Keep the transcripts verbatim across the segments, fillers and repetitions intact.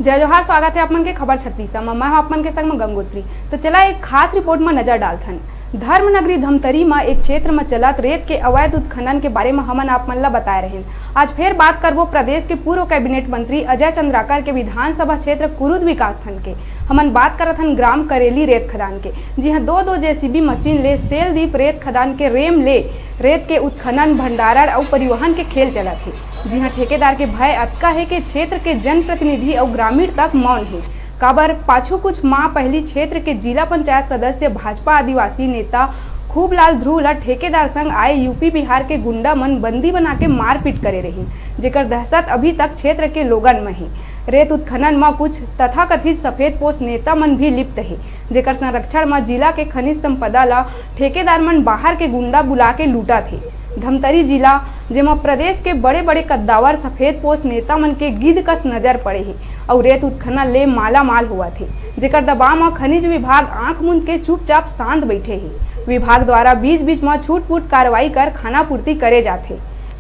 जय जोहार, स्वागत हे आप मन के खबर छत्तीसा म। मैं हूं आप मन के संग म गंगोत्री। तो चला एक खास रिपोर्ट म नजर डालथन। धर्म नगरी धमतरी म एक क्षेत्र म चलत रेत के अवैध उत्खनन के बारे म हमन आप मन ला बताए रहेन। आज फेर बात करबो प्रदेश के पूर्व कैबिनेट मंत्री अजय चंद्राकर के विधानसभा क्षेत्र कुरुद विकासखंड के। हमन बात करत हन ग्राम करेली रेत खदान के, जिहां दो दो जेसीबी मशीन ले सेलदीप रेत खदान के रेम ले रेत के उत्खनन, भंडारण अउ परिवहन के खेल चलत हे। जिहां ठेकेदार के भय अतका हे के क्षेत्र के जनप्रतिनिधि अउ ग्रामीण तक मौन हे। काबर, पाछू कुछ माह पहिली क्षेत्र के जिला पंचायत सदस्य भाजपा आदिवासी नेता खूबलाल ध्रुव ला ठेकेदार संग आए यूपी बिहार के गुंडा मन बंदी बना के मारपीट करे रहिन, जेकर दहशत अभी तक क्षेत्र के लोगन म हे। रेत उत्खनन म कुछ तथाकथित सफेद पोश नेता मन भी लिप्त हे, जेकर संरक्षण म जिला के खनिज संपदा ला ठेकेदार मन बाहर के गुंडा बुला के लूटत हे। धमतरी जिला, जेमा प्रदेश के बड़े-बड़े कद्दावर सफेद पोश नेता मन के गिद्ध कस नजर पड़े हे, अउ रेत उत्खनन ले मालामाल होवत हे, जेकर दबाव म खनिज विभाग आंख मूंद के चुपचाप शांत बइठे हे। विभाग द्वारा बीच-बीच म छूट-फूट कार्रवाई कर खानापूर्ति करे जाथे।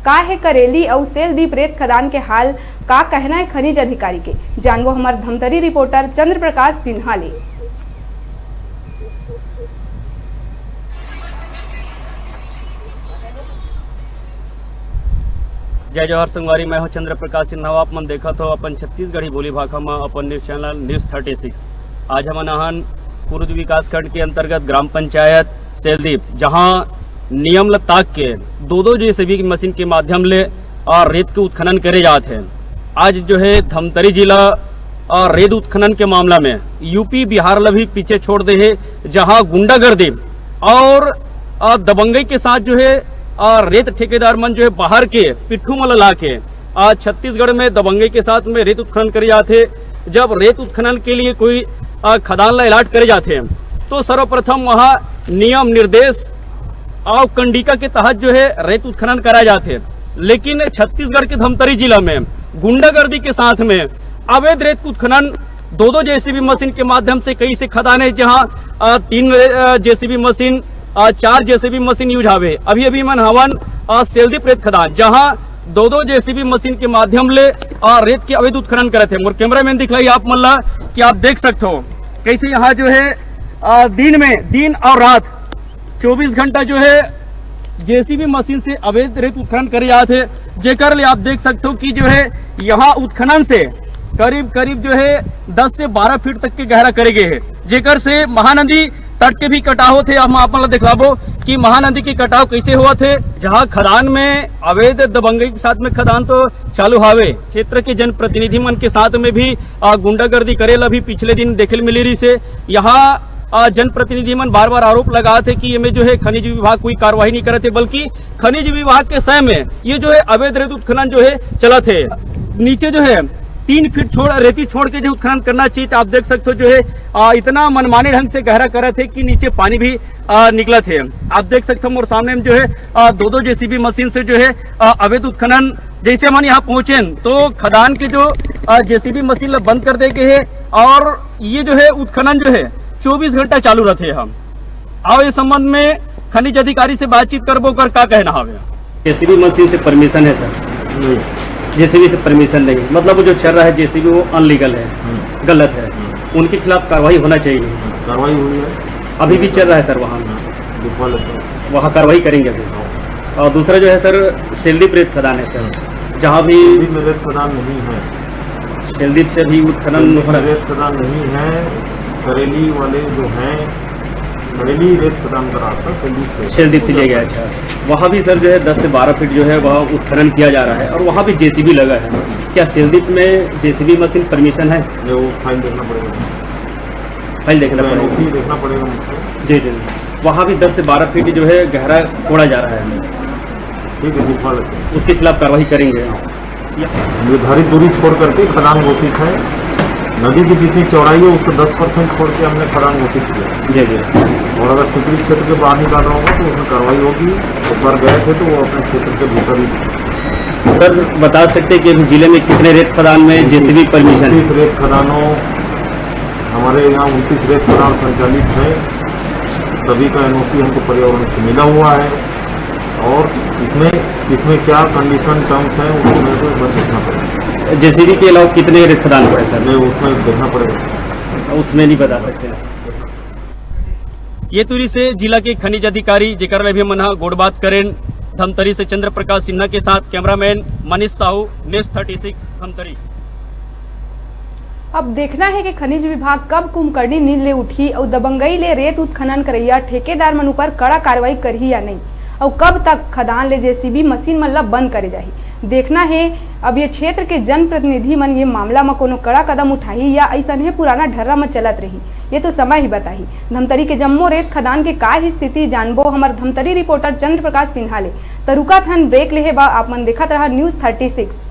का हे करेली अउ सेलदीप रेत खदान के हाल, का कहना हे खनिज अधिकारी के, जानबो हमर धमतरी रिपोर्टर चंद्र प्रकाश सिन्हा ले। जय जोहार संगवारी, मैं हूं चंद्र प्रकाश सिन्हा। आप मन देखत हो अपन छत्तीसगढ़ी बोली भाखा म अपन news channel news thirty six. आज हमन आहन कुरुद विकासखंड के अंतर्गत ग्राम पंचायत सेलदीप, जहां नियम ल ताक के दो दो जेसीबी की मशीन के माध्यम ले, आ, रेत के उत्खनन करे जात हे। आज जो है धमतरी जिला, आ, रेत उत्खनन के मामला में यूपी बिहार ल भी पीछे छोड़ दे हे, जहां गुंडागर्दी और, आ, दबंगई के साथ जो है, आ, रेत ठेकेदार मन जो है बाहर के पिट्ठू मन ल ला के आज छत्तीसगढ़ में दबंगई के साथ में रेत उत्खनन करे जात हे। जब रेत उत्खनन के लिए कोई, आ, खदान ला अलॉट करे जात हे, तो सर्वप्रथम वहां नियम निर्देश और कंडिका के तहत जो है रेत उत्खनन कराए जात हे। लेकिन छत्तीसगढ़ के धमतरी जिला में गुंडागर्दी के साथ में अवैध रेत उत्खनन दो दो जेसीबी मशीन के माध्यम से कई से खदान है, जहां, आ, तीन, आ, जेसीबी मशीन, आ, चार जेसीबी मशीन यूज हावे। अभी अभी मन हवन, आ, सेलदीप रेत खदान, जहां दो दो जेसीबी मशीन के माध्यम ले, आ, रेत के अवैध उत्खनन करत हे। मोर कैमरामैन दिखलाई आप मन ला कि आप देख सकते हो कैसे यहां जो है, आ, दिन में, दिन और रात चौबीस घंटा जो है जेसीबी मशीन से अवैध रेत उत्खनन करे जात हे, जेकर ले आप देख सकते हो कि जो है यहां उत्खनन से करीब करीब जो है दस से बारह फीट तक के गहरा करे गए हे, जेकर से महानदी तट के भी कटाव होत हे। हम आप मन ला दिखलाबो कि महानदी के कटाव कैसे होवत हे। जहां खदान में अवैध दबंगई के साथ में खदान तो चालू हावे, क्षेत्र के जनप्रतिनिधि मन के साथ में भी, आ, गुंडागर्दी करे ला भी पिछले दिन देखे ल मिले रहिस हे। यहां, आ, जनप्रतिनिधि मन बार-बार आरोप लगात हे कि एमे जो है खनिज विभाग कोई कार्रवाई नहीं करत हे, बल्कि खनिज विभाग के समय में ये जो है अवैध रेत उत्खनन जो है चलत हे। नीचे जो है तीन फीट छोड़, रेती छोड़ के जो उत्खनन करना चाहिए, तो आप देख सकते हो जो है, आ, इतना मनमाने ढंग से गहरा करत हे कि नीचे पानी भी, आ, निकलत हे। आप देख सकते हो मोर सामने में जो है, आ, दो दो जेसीबी मशीन से जो है, आ, अवैध उत्खनन, जैसे हम यहाँ पहुंचे तो खदान के जो, आ, जेसीबी मशीन ला बंद कर दे गए हे और ये जो है उत्खनन जो है चौबीस घंटा चालू रहते हैं। हम आओ इस संबंध में खनिज अधिकारी से बातचीत करबो, ओकर का कहना हवे। जेसीबी मशीन से परमिशन है सर? नहीं। जेसीबी से परमिशन नहीं, मतलब वो जो चल रहा है जेसीबी, वो अनलीगल है, हम्म। गलत है, हम्म। उनके खिलाफ कार्रवाई होना चाहिए। हम्म, कार्रवाई हुई है। अभी भी चल रहा है सर वहाँ? हम्म, दिखवा लेते हैं। वहाँ कार्रवाई करेंगे अभी। हाँ। और दूसरा जो है सर, सेलदीप रेत खदान है सर, जहाँ भी सेलदीप में रेत खदान नहीं है। सेलदीप से भी उत्खनन सेलदीप हो रहा में है। रेत खदान नहीं है, करेली वाले जो हैं, करेली रेत खदान का रास्ता सेलदीप से सेलदीप से लिया गया, अच्छा। वहाँ भी सर जो है दस से बारह फीट जो है वहाँ उत्खनन किया जा रहा है और वहाँ भी जेसीबी लगा है। क्या सेलदीप में जेसीबी मशीन परमिशन है? नहीं, वो फाइल देखना पड़ेगा। फाइल देखना पड़ेगा। एनओसी देखना पड़ेगा मुझको। जी, जी। वहाँ भी दस से बारह फीट जो है गहरा कोड़ा जा रहा है। ठीक है, दिखवा लेते हैं। उसके खिलाफ कार्रवाई करेंगे। निर्धारित दूरी छोड़ करके खदान घोषित है। नदी की जितनी चौड़ाई है, उसको दस परसेंट छोड़ के हमने खदान घोषित किया। जी, जी। और अगर स्वीकृत क्षेत्र के बाहर निकाल रहा होगा, तो उसमें कार्रवाई होगी। एक बार गए थे, तो वो अपने क्षेत्र के भीतर ही थे। सर, बता सकते हैं कि अभी जिले में कितने रेत खदान में जेसीबी परमिशन है? उनतीस रेत खदानों, हमारे यहाँ उनतीस रेत खदान संचालित है। सभी का एनओसी हमको पर्यावरण से मिला हुआ है। और इसमें, इसमें क्या कंडीशन, टर्म्स हैं, उसको मेरे को एक बार देखना पड़ेगा। जेसीबी के अलावा कितने रेत खदान पड़े सर? नहीं, उसमें देखना पड़ेगा। उसमें नहीं बता सकते। ये तुरी से जिला के खनिज अधिकारी, जेकर ले भी मन ह गोठबात करेन, धमतरी से चंद्र प्रकाश सिन्हा के साथ cameraman Manish Sahu, news thirty six, Dhamtari. अब देखना हे कि खनिज विभाग कब कुंभकर्णी नींद ले उठही अउ दबंगई ले रेत उत्खनन करइया ठेकेदार मन ऊपर कड़ा कार्रवाई करही या नहीं, अउ कब तक खदान ले जेसीबी मशीन मन ला बंद करे जाही। देखना हे अब ये क्षेत्र के जनप्रतिनिधि मन ये मामला म कोनो कड़ा कदम उठाही या अइसनहे पुराना ढर्रा म चलत रही, ये तो समय ही बताही। धमतरी के जम्मो रेत खदान के का ही स्थिति जानबो हमर धमतरी रिपोर्टर चंद्र प्रकाश सिन्हा ले। त रुकत हन ब्रेक लेहे बा, आप मन देखत रहा न्यूज़ थर्टी सिक्स।